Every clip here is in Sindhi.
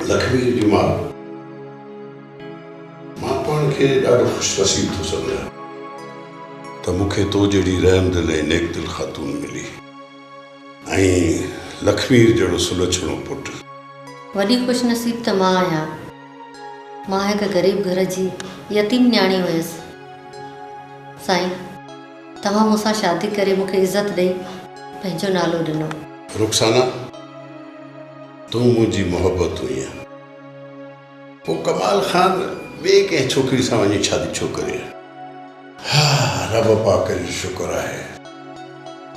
لکمير جي ماء، مان پاڻ کي ڏاڍو خوش نصيب ٿو سمجهان ته مون کي تو جهڙي رحم دل ۽ نيڪ دل خاتون ملي ۽ لکمير جهڙو سلڇڻو پٽ. وڏي خوش نصيب ته مان آهيان. مان هڪ غريب گهر جي يتيم نياڻي هيس. سائين، توهان مون سان شادي ڪري مون کي عزت ڏئي پنهنجو نالو ڏنو. رخسانه، تون منهنجي محبت هئينء. پوء ڪمال خان ٻئي ڪنهن ڇوڪري سان وڃي شادي ڇو ڪري؟ ها، رب پاڪ جو شڪر آهي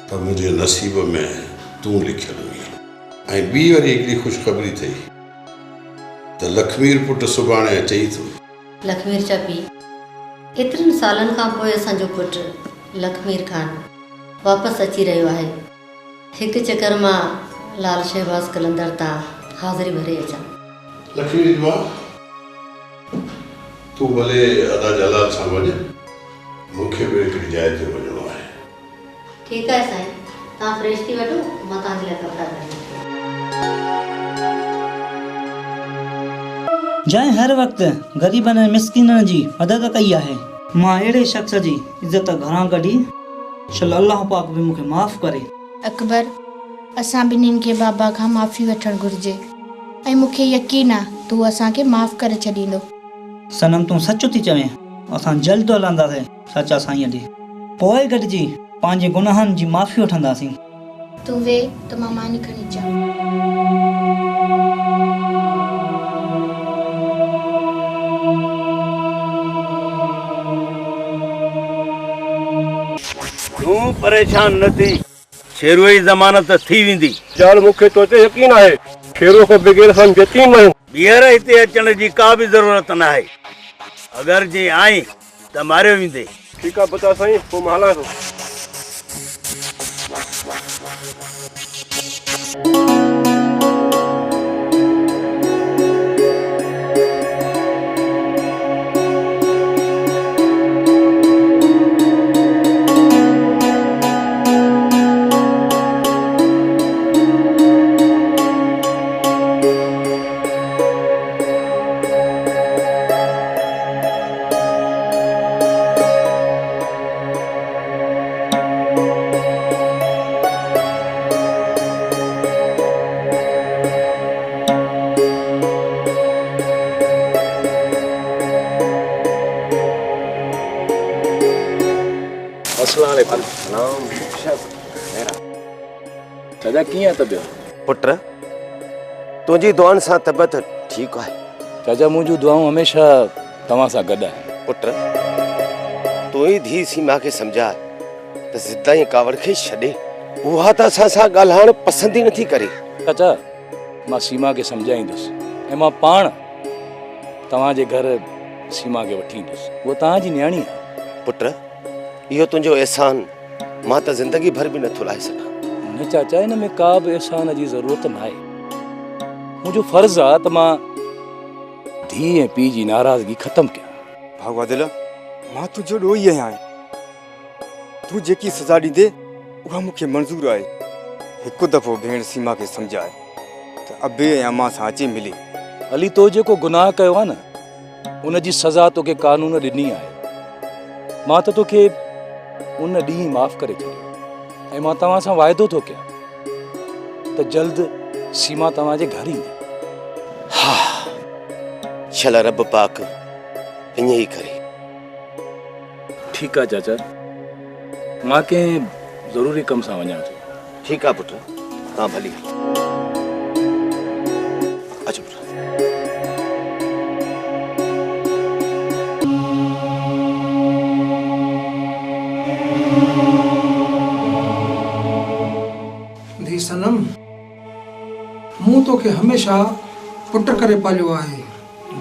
ته منهنجي نصيب ۾ تون لکيل هئين. ۽ ٻي وري هڪڙي خوشخبري ٿئي ته لکمير پٽ سڀاڻي اچئي ٿو. لکمير جا پيء، ايترن سالن کان پوء اسان جو پٽ لکمير خان واپس اچي رهيو آهي. هڪ چڪر مان لال شهباز قلندر تان حاضري ڀري اچان. لکمير جي ماء، تون ڀلي ادا جلال سان وڃ، مون کي به هڪڙي جاء تي وڃڻو آهي. ٺيڪ آهي سائين، توهان فريش ٿي وٺو، مان توهان جي لاء ڪپڙا ڪڍي اچان. جنهن هر وقت غريبن ۽ مسڪينن جي مدد ڪئي آهي. مان اهڙي شخص جي عزت گهران ڪڍي، شل الله پاڪ به مون کي معاف ڪري. اڪبر، اسان ٻنهين کي بابا کان معافي وٺڻ گهرجي ۽ مون کي يقين آ ته هو اسان کي معاف ڪري ڇڏيندو. صنم تون سچ ٿي چوين، اسان جلد هلنداسين سچا سائينء ڏي. پوء گڏجي پنهنجي گناهن جي معافي وٺنداسين. تون ويهه ته مان ماني کڻي اچان. تون پريشان نه ٿي، شيروء جي ضمانت ٿي ويندي. جان مون کي تو تي يقين آهي، شيروء کان بغير اسان يتيم آهيون. ٻيهر هتي اچڻ جي ڪا به ضرورت ناهي، اگر جي آئين ته ماريو ويندين. ٺيڪ آ بچا سائين، پوء مان هلان ٿو. السلام عليڪم. چاچا ڪيئن آ طبيعت؟ پٽ تنهنجي دعائن سان طبيعت ٺيڪ آهي. چاچا منهنجون دعائون هميشه توهان سان گڏ آهن. پٽ تون ئي ڌيء سيما کي سمجهاء ته ضد ۽ ڪاوڙ کي ڇڏي. اها ته اسان سان ڳالهائڻ پسند ئي نٿي ڪري. چاچا مان سيما کي سمجهائيندس ۽ مان پاڻ توهان جي گهر سيما کي وٺي ايندس. هوء توهان جي نياڻي آهي. پٽ اهو تنهنجو احسان مان ته زندگي ڀر به نٿو لاهي سگهان. نه چاچا ان ۾ ڪا به احسان جي ضرورت ناهي. منهنجو فرض آ ته مان ڌيء ۽ پيء جي ناراضگي ختم ڪيان. ڀائو عادل مان تنهنجو ڏوهي آهيان. تون جيڪي سزا ڏيندين اها مون کي منظور آهي. هڪ دفعو ڀيڻ سيما کي سمجهاء ته ابي ۽ امان سان اچي ملي. علي تو جيڪو گناهه ڪيو آ نه ان جي سزا توکي قانون ڏني آهي. مان ته توکي ان ڏينهن معاف ڪري ڇڏيو ۽ مان توهان سان واعدو ٿو ڪيان ته جلد سيما توهان جي گهر ايندي. ها شل رب پاڪ ائين ئي ڪري. ٺيڪ آ چاچا مان ڪنهن ضروري ڪم سان وڃان ٿو. ٺيڪ آ پٽ تان ڀلي هل. اچ پٽ. ڌي صنم مون توکي هميشه پٽ ڪري پاليو آهي.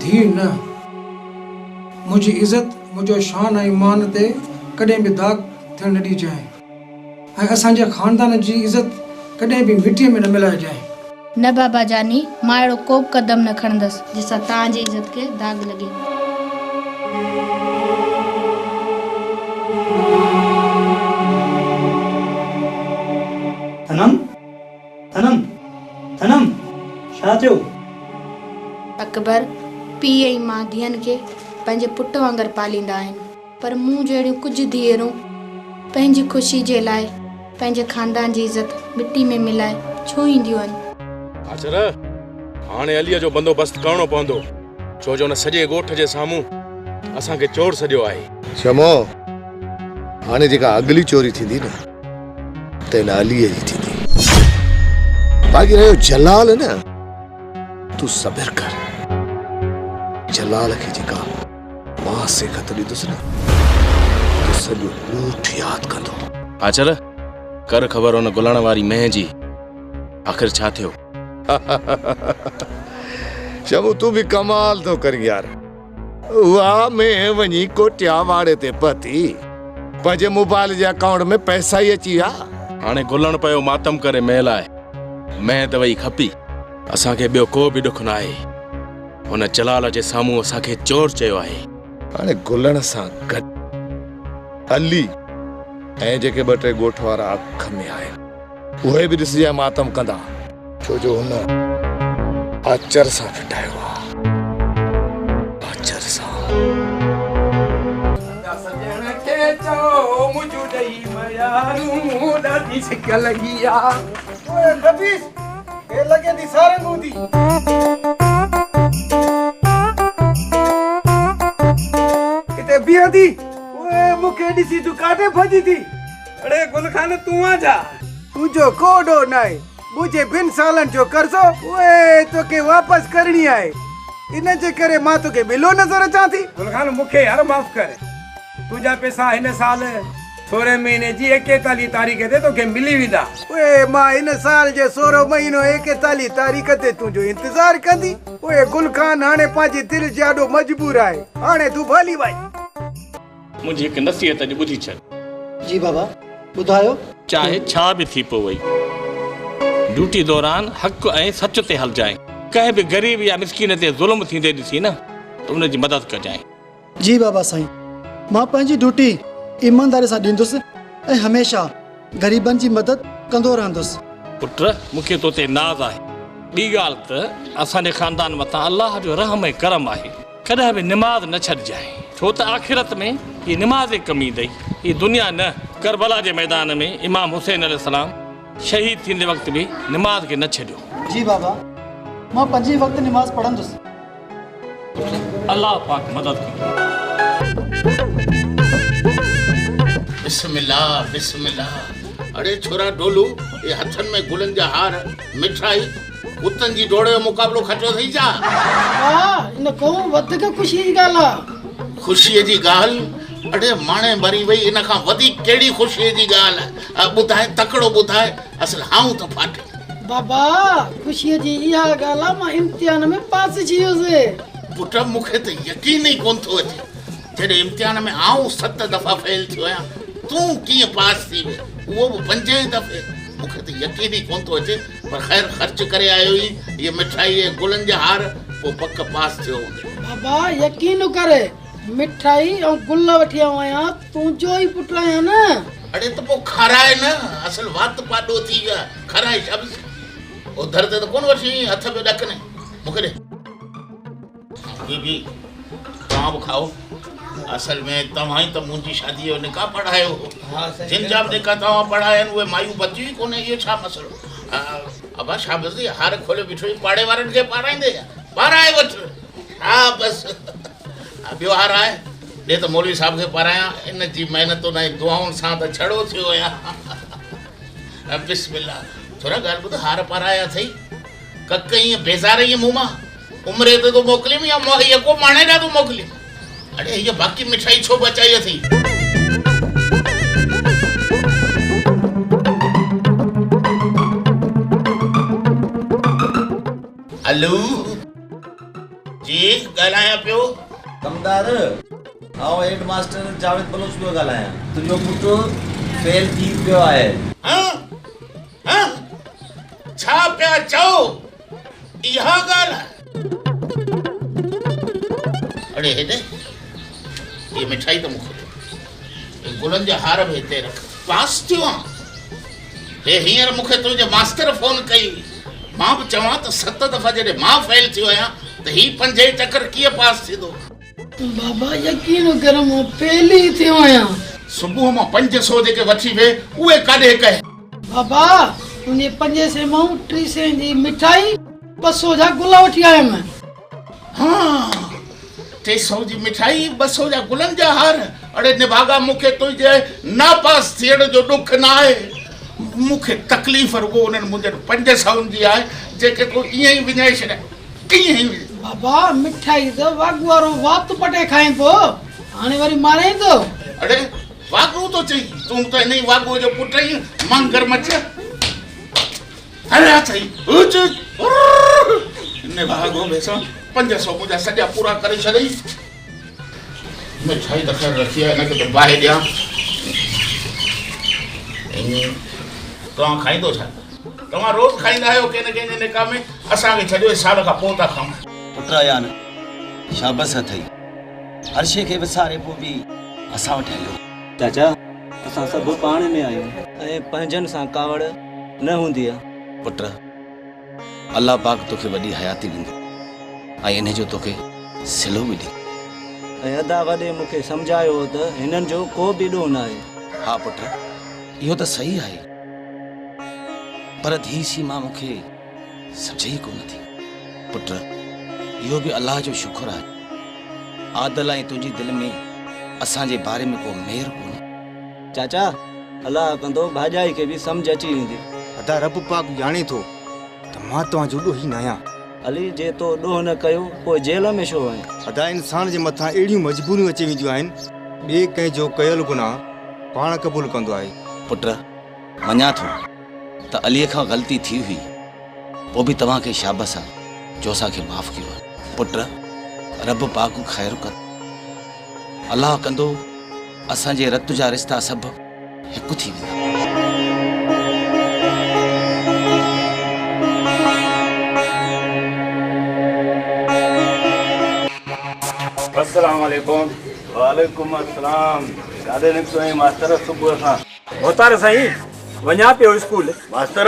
ڌيء نه. منهنجي عزت، منهنجو شان ۽ مان تي ڪڏهن به داغ ٿيڻ نه ڏجانء ۽ اسان جي خاندان جي عزت ڪڏهن به مٽيء ۾ نه ملائجانء. نه بابا جاني، مان اهڙو ڪوبه قدم نه کڻندس، جنهن سان توهان جي عزت کي داغ لڳي. صنم! صنم! صنم! ڇا ٿيو؟ اڪبر، پيء ۽ ماء ڌيئن کي پنهنجي پٽ وانگر پاليندا آهن، پر مون جهڙيون ڪجهه ڌيئرون پنهنجي خوشي جي لاء پنهنجي خاندان جي عزت مٽي ۾ ملائي ڇو اينديون آهن؟ آچر، هاڻي عليء جو بندوبست ڪرڻو پوندو، ڇو جو هن سڄي ڳوٺ جي سامهون اسان کي چور سڏيو آهي. شمو، هاڻي جيڪا اڳلي چوري ٿيندي نه، ته ان عليء جي ٿيندي. باقي رهيو جلال نه، تون صبر ڪر. جلال کي جيڪا مان سيکت ڏيندس نه، ته سڄو ڳوٺ ياد ڪندو. آچر، ڪر خبر ان گلڻ واري مينهن جي، آخر ڇا ٿيو؟ شمو تون به ڪمال ٿو ڪرين يار. اها مينهن وڃي ڪوٽيا واڙي تي پهتي. پنهنجي موبائل جي اڪائونٽ ۾ پئسا ئي اچي ويا. هاڻي گلڻ پيو ماتم ڪري مينهن لاء. مينهن ته وئي کپي. اسان کي ٻيو ڪو به ڏک ناهي. هن جلال جي سامهون اسان کي چور چيو آهي. هاڻي گلڻ سان گڏ علي ۽ جيڪي ٻه ٽي ڳوٺ وارا اک ۾ آهن. اهي به ڏسجانء ماتم ڪندا. ڇو جو هن آچر سان ڦٽايو آ. آچر سان. ادا سڄڻ کي چئو منهنجون ڏئي ميارون ڏاڍي سڪ لڳي آ. اوئي خبيث هي لڳي ٿي سارنگ هوندي. اتي بيهندي. اوئي مون کي ڏسي تون ڪاڏي ڀڄي ٿي. اڙي گل خان تون آن ڇا؟ تنهنجو ڪو ڏوهه ناهي. منهنجي ٻن سالن جو قرضو اهي توکي واپس ڪرڻي آهي. ان جي ڪري مان توکي ٻلو نظر اچان ٿي. گل خان مون کي يار معاف ڪر. تنهنجا پئسا هن سال سورهين مهيني جي ايڪيتاليهه تاريخ تي توکي ملي ويندا. اهي مان هن سال جي سورهون مهينو ايڪيتاليهه تاريخ تي تنهنجو انتظار ڪندي. اهي گل خان هاڻي پنهنجي دل جي آڏو مجبور آهي. هاڻي تون ڀلي وڃ. منهنجي هڪ نصيحت اڄ ٻڌي ڇڏ. جي بابا ٻڌايو. چاهي ڇا به ٿي پوئي. ڊيوٽي دوران حق ۽ سچ تي هلجانء. ڪنهن به غريب يا مسڪين تي ظلم ٿيندي ڏسين نه ته ان جي مدد ڪجانء. جي بابا سائين مان پنهنجي ڊيوٽي ايمانداري سان ڏيندس ۽ هميشه غريبن جي مدد ڪندو رهندس. پٽ مون کي تو تي ناز آهي. ٻي ڳالهه ته اسان جي خاندان مٿان الله جو رحم ۽ ڪرم آهي. ڪڏهن به نماز نه ڇڏجانء، ڇو ته آخرت ۾ هي نماز ئي ڪم ايندئي، هي دنيا نه. ڪربلا جي ميدان ۾ امام حسين عليه السلام شهيد ٿيندي وقت به نماز کي نه ڇڏيو. جي بابا، مان پنجين وقت نماز پڙهندس. پٽ، الله پاڪ مدد ڪندو. بسم الله بسم الله اڙي ڇورا ڍولو اهي هٿن ۾ گلن جا هار مٺائي ڪتن جي ڊوڙ جو مقابلو کٽيو اٿئي ڇا؟ ها، ان کان وڌيڪ خوشيء جي ڳالهه آ. خوشيء جي ڳالهه؟ اڙي ماڻي مري وئي، ان کان وڌيڪ ڪهڙي خوشيء جي ڳالهه آ؟ ٻڌاء، تڪڙو ٻڌاء، اصل هانء ٿو ڦاٽي. بابا، خوشيء جي اها ڳالهه آ، مان امتحان ۾ پاس ٿي ويس. پٽ، مون کي ته يقين ئي ڪونه ٿو اچي. جڏهن امتحان ۾ آئون ست دفعا فيل ٿيو آهيان، تون ڪيئن پاس ٿي وئين، اهو به پنجين دفعي؟ مون کي ته يقين ئي ڪونه ٿو اچي. پر خير خرچ ڪري آيو ئي هيء مٺائي ۽ گلن جا هار، پوء پڪ پاس ٿيو هوندين. بابا يقين ڪر، مٺائي ۽ گل وٺي آيو آهيان، تنهنجو ئي پٽ آهيان نه. اڙي ته پوء کاراء نه، اصل وات پاڏو ٿي ويو آهي، کاراء شابس. اوڌر تي ته ڪونه وٺي آئين، هٿ پيو ڏڪنين، مون کي ڏي. بي بي توهان به کائو. اصل ۾ توهان ئي ته منهنجي شاديء جو نڪاح پڙهايو هو. جن جا به نڪاح توهان پڙهايا آهن اهي مايون بچيون ئي ڪونه. اهو ڇا مسئلو؟ ابا شابس the هار کوليو بيٺو آهين پاڙي وارن کي پارائيندي ڇا؟ پارائي وٺ. شابس. ٻيو هار آهي؟ ڏي ته مولوي صاحب کي پارايان. ان جي محنتن ۽ دعائن سان ته ڇڙو ٿيو آهيان. بسم الله. ٿورا ڳالهه ٻڌ هار پارايا اٿئي. ڪڪ ائين بيزار ائين مون مان عمري تي ٿو موڪليم يا يڪو ماڻي ڏانهن ٿو موڪليم؟ اڙي هيء باقي مٺائي ڇو بچائي اٿئي؟ هلو جي ڳالهايان پيو. ڪمدار، آئون هيڊ ماستر جاويد بلوچ پيو ڳالهايان. تنهنجو پٽ فيل ٿي پيو آهي. ها؟ ها؟ ڇا پيا چئو؟ اها ڳالهه؟ اڙي هيڏي، هيء مٺائي ته مون کي ڏي. هي گلن جا هار به هتي رک. پاس ٿيو آن. هي هينئر مون کي تنهنجي ماستر فون ڪئي هئي. مان به چوان ته ست دفعا جڏهن مان فيل ٿيو آهيان، ته هي پنجين چڪر ڪيئن پاس ٿيندو؟ بابا يقين ڪر مان فيل ئي ٿيو آهيان. صبح مان 500 جيڪي وٺي وئين اهي ڪاڏي ڪئي؟ بابا تنهنجي پنجين سئين مان ٽي سئين جي مٺائي 200 جا گل وٺي آيم. ها 300 جي مٺائي 200 جا گلن جا هار. اڙي نڀاڳا مون کي تنهنجي ناپاس ٿيڻ جو ڏک ناهي. مون کي تڪليف رڳو انهن منهنجن پنج سون جي آهي جيڪي تو ائين ئي وڃائي ڇڏيا. ائين ئي. بابا مٺائي ته واڳ وارو وات پٽي کائين پيو هاڻي وري مارين ٿو. اڙي واڳون ٿو چئين تون ته انهي واڳوء جو پٽ آهين مانگر مڇ. هليا اٿئي اچ نڀاڳو ڀيسان 500 منهنجا سڄا پورا ڪري ڇڏيئي. مٺائي ته خير رکي آهي هن کي ته باهه ڏيان. توهان کائيندو ڇا؟ توهان روز کائيندا آهيو ڪنهن نه ڪنهن جي نڪاح ۾ اسان کي ڇڏيو سال کان پوء ٿا کائون. پٽ ايان شابس اٿئي هر شيء کي وساري پوء به اسان وٽ هليو. چاچا اسان سڀ پاڻ ۾ آهيون ۽ پنهنجن سان ڪاوڙ نه هوندي آ. پٽ الله پاڪ توکي وڏي حياتي ڏيندو ۽ انهي جو توکي صلو به ڏيندو. ۽ ادا وڏي مون کي سمجهايو هو ته هنن جو ڪو به ڏوهه ناهي. ها پٽ اهو ته صحيح آهي پر ڌيء سيما مون کي سمجهي ئي ڪونه ٿي. پٽ اهو به الله جو شڪر آهي عادل ۽ تنهنجي دل ۾ اسان جي باري ۾ ڪو مير ڪونهي. چاچا الله ڪندو ڀاڄائي کي به سمجهه اچي ويندي. ادا رب پاڪ ڄاڻي ٿو ته مان توهان جو ڏوهي ناهيان. علي جي تو ڏوهه نه ڪيو پوء جيل ۾ ڇو آهين؟ ادا انسان جي مٿان اهڙيون مجبوريون اچي وينديون آهن ٻئي ڪنهن جو ڪيل گناهه پاڻ قبول ڪندو آهي. پٽ مڃان ٿو ته علي کان غلطي ٿي هئي پوء به توهان کي شابس آ جو اسان کي معاف ڪيو آ. پٽ رب پاڪ خير ڪندو. الله ڪندو اسان جي رت جا رشتا سڀ هڪ ٿي ويندا. السلام عليڪم. وعليڪم السلام. ڪاڏي نڪتو آهين ماستر صبح سان؟ ڀوتار سائين وڃان پيو اسڪول. ماستر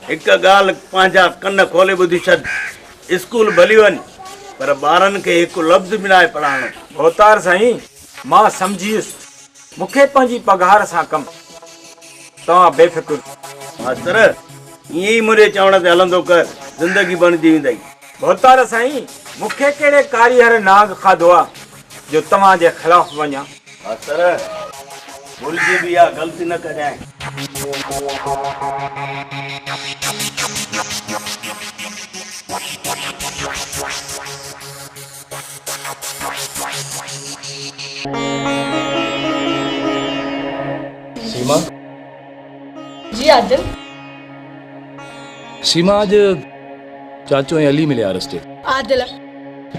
هڪ ڳالهه پنهنجا ڪن کولي ٻڌي ڇڏ. اسڪول ڀلي وڃ پر ٻارن کي هڪ لفظ به ناهي پڙهائڻو. ڀوتار سائين مان سمجهي ويس. مون کي پنهنجي پگهار سان ڪم. توهان بي فڪر. ماستر ائين ئي منهنجي چوڻ تي هلندو ڪر زندگي بڻجي ويندئي. ڀوتار سائين مون کي ڪهڙي ڪاريهر نانگ کاڌو آ جو توهان جي خلاف وڃان. ماستر ڀلجي به اها غلطي نه ڪجانء. سيما. جي عادل. سيما اڄ چاچو ۽ علي مليا رستي تي. عادل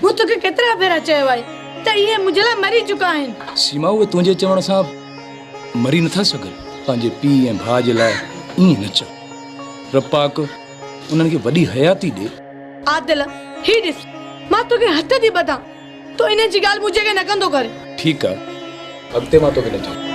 مون توکي ڪيترا ڀيرا چيو آهي ته اهي منهنجي لاء مري چڪا آهن. سيما اهي تنهنجي چوڻ سان مري نٿا سگهن. پنهنجي پيء ۽ ڀاء جي لاء ائين نه چئو. رب پاڪ انهن کي وڏي حياتي ڏي. عادل هي ڏس مان توکي هٿ ٿي ٻڌان تون انهن جي ڳالهه منهنجي اڳيان نه ڪندو ڪر. ٺيڪ آ اڳتي مان توکي نه چوندس.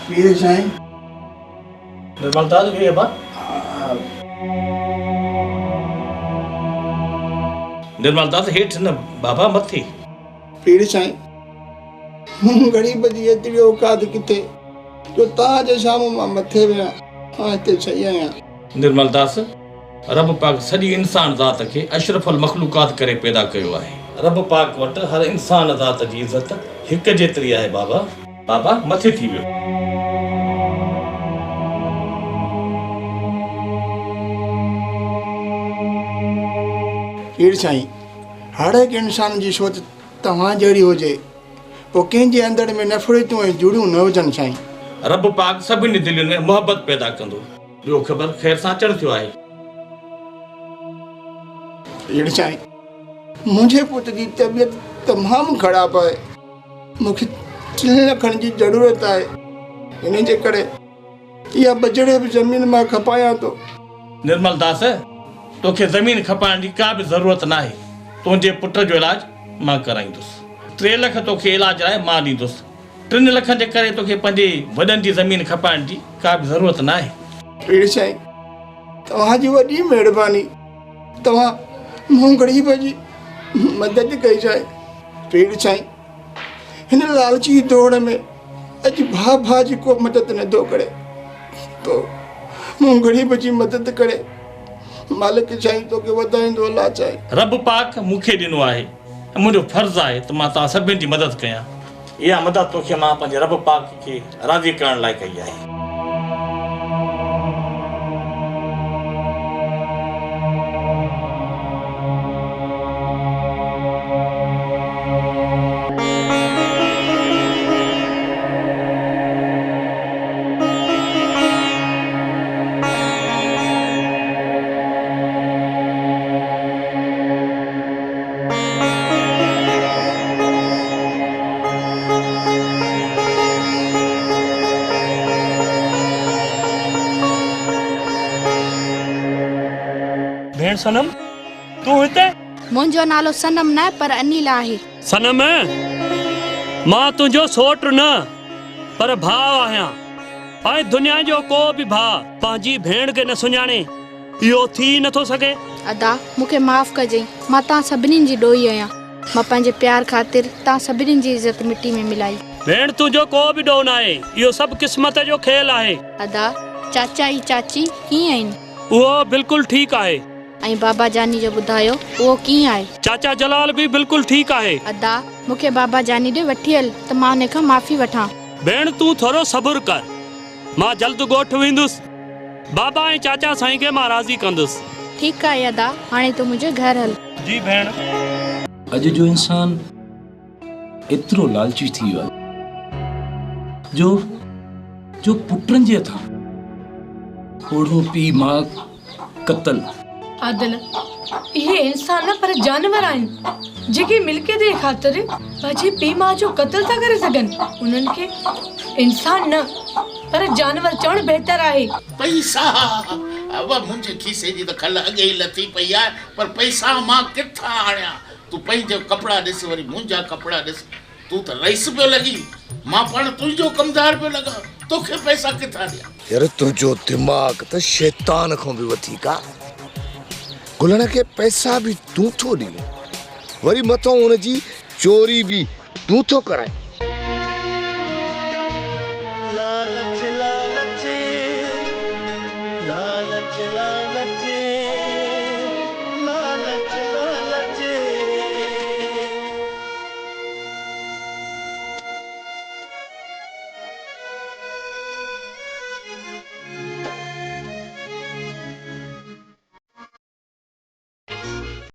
پير سائين. نرمل داس کي ابا. نرمل داس هيٺ نه بابا مٿي. پير سائين مون غريب جي ايتري اوقات ڪٿي جو توهان جي سامهون مان مٿي ويهان مان هتي صحيح آهيان. نرمل داس رب پاڪ سڄي انسان ذات کي اشرف المخلوقات ڪري پيدا ڪيو آهي. رب پاڪ وٽ هر انسان ذات جي عزت هڪ جيتري آهي بابا. بابا مٿي ٿي ويو. پير سائين، هر هڪ انسان جي سوچ توهان جهڙي هجي، پوء ڪنهن جي اندر ۾ نفرتون ۽ جهڙيون نه هجن سائين. رب پاڪ سڀني دلين ۾ محبت پيدا ڪندو. ٻيو خبر خير سان اچڻ ٿيو آهي. پير سائين منهنجي پٽ جي طبيعت تمام خراب آهي. مون کي ٽن لکن جي ضرورت آهي. ان جي ڪري اها بجڙي به زمين مان کپايان ٿو. نرمل داس، توکي زمين کپائڻ جي ڪا به ضرورت ناهي. تنهنجي پٽ جو علاج مان ڪرائيندس. ٽي لک توکي علاج لاء مان ڏيندس. ٽن لکن جي ڪري توکي پنهنجي وڏن جي زمين کپائڻ جي ڪا به ضرورت ناهي. پير سائين، توهان جي وڏي مهرباني. توهان مون غريب جي مدد ڪئي سائين. پير سائين، هن لالچي دور ۾ اڄ ڀاء ڀاء جي ڪو مدد نه ٿو ڪري. تو مون غريب جي مدد ڪري مالڪ سائين توکي وڌائيندو الله سائين. رب پاڪ مون کي ڏنو آهي ۽ منهنجو فرض آهي ته مان توهان سڀني جي مدد ڪيان. اها مدد توکي مان پنهنجي رب پاڪ کي راضي ڪرڻ لاء ڪئي آهي. ڀيڻ صنم، تون هتي؟ منهنجو نالو صنم نه پر انيلا آهي. صنم، مان تنهنجو سوٽ نه پر ڀاء آهيان ۽ دنيا جو ڪو به ڀاء پنهنجي ڀيڻ کي نه سڃاڻي. اهو ٿي ئي نٿو سگهي. ادا، مون کي معاف ڪجئين. مان توهان سڀني جي ڏوهي آهيان. مان پنهنجي پيار خاطر توهان سڀني جي عزت مٽي ۾ ملائي. ڀيڻ، تنهنجو ڪو به ڏوهه ناهي. اهو سڀ قسمت جو کيل آهي. ادا، چاچا ۽ چاچي ڪيئن آهن؟ اهو بلڪل ٺيڪ آهي. ۽ بابا جاني جو ٻڌايو، اهو ڪيئن آهي؟ چاچا جلال به بلڪل ٺيڪ آهي. ادا، مون کي بابا جاني ڏي وٺي هل ته مان ان کان معافي وٺان. ڀيڻ، تون ٿورو صبر ڪر. مان جلد ڳوٺ ويندس. بابا ۽ چاچا سائين کي مان راضي ڪندس. ٺيڪ آهي ادا، هاڻي تون منهنجي گهر هل. جي ڀيڻ. اڄ جو انسان ايترو لالچي ٿي ويو آهي جو جو پٽن جي هٿان پوڙهو پيء ماء قتل. عادل، اهي انسان نه پر جانور آهن، جيڪي ملڪيت جي خاطر پنهنجي پيء ماء جو قتل ٿا ڪري سگهن. انهن کي انسان نه پر جانور چوڻ بهتر آهي. پئسا! ابا منهنجي کيسي جي ته کل اڳي ئي لٿي پئي آهي، پر پئسا مان ڪٿان آڻيان؟ تون پنهنجا ڪپڙا ڏس، وري منهنجا ڪپڙا ڏس. تون ته رئيس پيو لڳين، مان پاڻ تنهنجو ڪمدار پيو لڳان، توکي پئسا ڪٿان ڏيان؟ يار تنهنجو دماغ ته شيطان کان به وڌيڪ آ. گلڻ کي پئسا به تون ٿو ڏين، وري مٿئون هن جي چوري به تون ٿو ڪرائين.